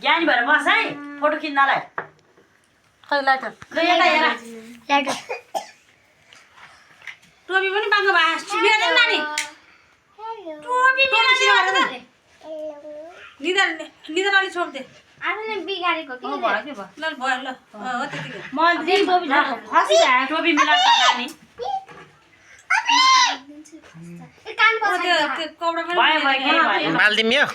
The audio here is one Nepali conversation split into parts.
ज्ञानी भएर बस है फोटो खिच्नलाई खै लाइटर ल यता हेर लाइटर टोपी पनि बाङ्गो भए बिरादैन नानी टोपी बिरादैन निदा अलि छोड्दे आफूले बिगारेको के भयो के भयो ल भयो ल हो त्यतिकै म दिन टोपी खसी टोपी मिलाएर नानी कान त्यो कपडा पनि भयो बाल्दिम यो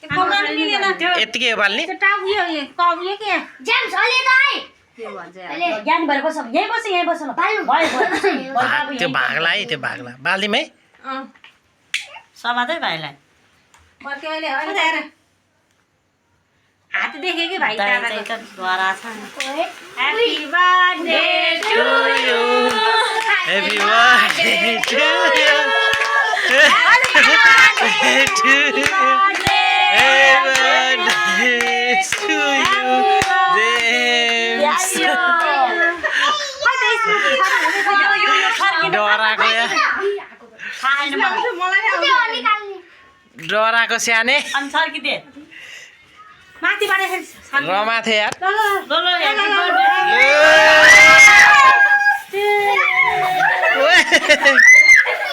कपडा पनि मिलेन त्यो यतिकै हो बाल्ने टाउ यो कपडा के जेम्स अलि दाइ के भन्छ ज्ञान भएर बस यही बस ल भयो त्यो भागलाई त्यो भागला बाल्दिम है समातै भाइलाई बर्के अहिले होइन हेर हात देखे कि भाइ दादाको त गरा छ happy birthday to you Happy birthday to you. Happy birthday to you. Happy birthday to you. डराको या डराको स्याने अनि सर्किदे माथिबाट रमाथे यार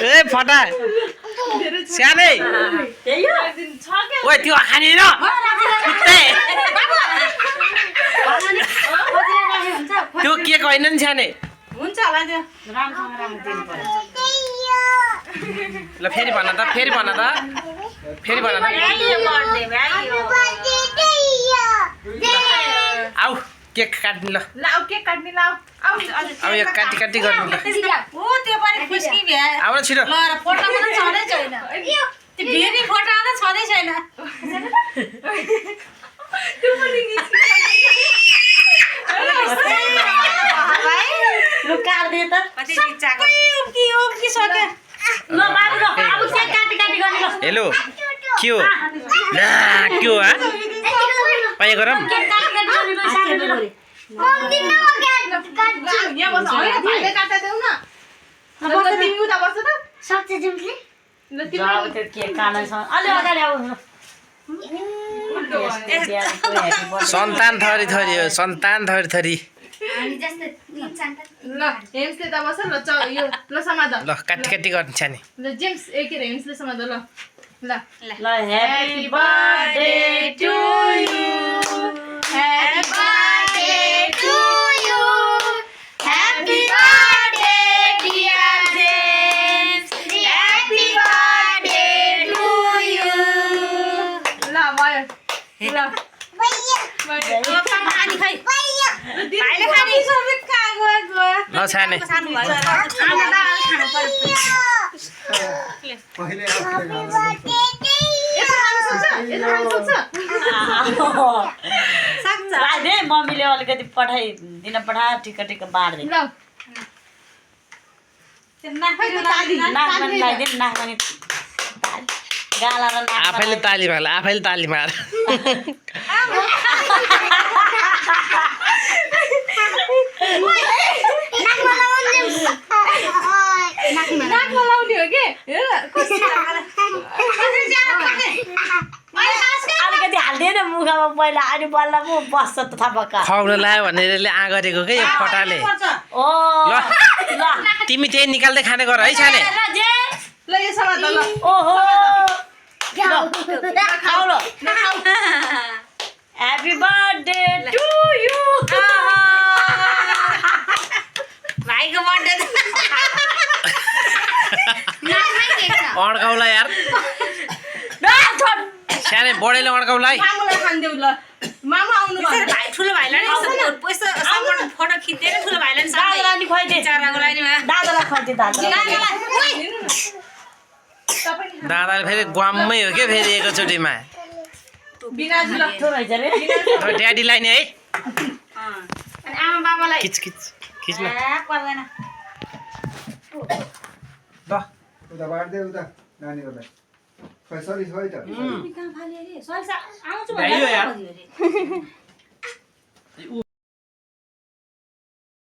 ए फटा स्याने ओइ त्यो खाने न त्यो केक होइन नि स्याने हुन्छ होला त्यो राम्रोसँग राम्रो दिनु पर्यो ल फेरि भन त फेरि भन त फेरि भन त आऊ केक काट्ने ल ल अब केक काट्ने ल आऊ अब यो काटी काटी गर्नु ल ओ त्यो पनि खुस्की भ्या आऊ न छिटो ल फोटो पनि छँदै छैन त्यो भेरी फोटो आउँदा छँदै छैन त्यो पनि लु काट्दे त कति इच्छाको उब्की सक्यो ल बाबु ल अब केक काटी काटी गर्ने ल हेलो के हो ला के हो हा पाए गरम केक काटी काटी गर्ने ल सानो ल मम दिन न काट्छु यहाँ बस हैन भाइले काट्दै देऊ न बस तिमी उता बस त सक्छ जेम्सले ल तिमी त्यो केक काट्नसँग अलि अगाडि आऊ सन्तान थरी थरी हो सन्तान थरी थरी हामी जस्तो इन्सान त ल हेम्सले त बस ल यो ल समाद ल काटी काटी गर्नु छ नि ल जेम्स के रे हेम्सले समाद ल ल ल happy birthday to you happy birthday to you happy birthday dear James happy birthday to you ल भयो ल खानी खै भाइले खानी सबै गयो ल छाने सानो भयो खानु पर्यो पहिले सक्छ दे मम्मीले अलिकति पठाइदिन ठिक्क ठिक्क बाँड्दै नाक पनि लगाइदिए नाक पनि गाला र नाक आफैले ताली मार आफैले ताली मार नाकमा लाउने हो कि अलिकति हालिदिएन मुखमा पहिला अनि बल्ल पो बस्छ त थपक्क खुवाउन लायो भनेर आ गरेको के यो फटाले ओ ल ल तिमी त्यही निकाल्दै खाने गर है छाने ल यो समात ल ओहो खाऊ ल ह्यापी बर्थडे टु यु भाइको बर्थडे अड्काउला यार सानै बढेले अड्काउला है मामुलाई खान्देऊ ल मामु आउनु भयो भाइ ठुलो भाइलाई पैसा फोटो खिच्दैन ठुलो भाइलाई दादालाई नि खुवाइदे चाराको लागि दादालाई खुवाइदे दादाले फेरि ग्वाममै हो के फेरि एकैचोटिमा बिनाजु ल ठो भइछ रे ड्याडीलाई नि है अनि आमा बाबालाई खिच खिच खिच्न पर्दैन ल उता बाँड्दै उता नानीहरूलाई खै सरी छ है त कहाँ फाल्यो रे सल्सा आउँछु भ्याइयो यार। भनेर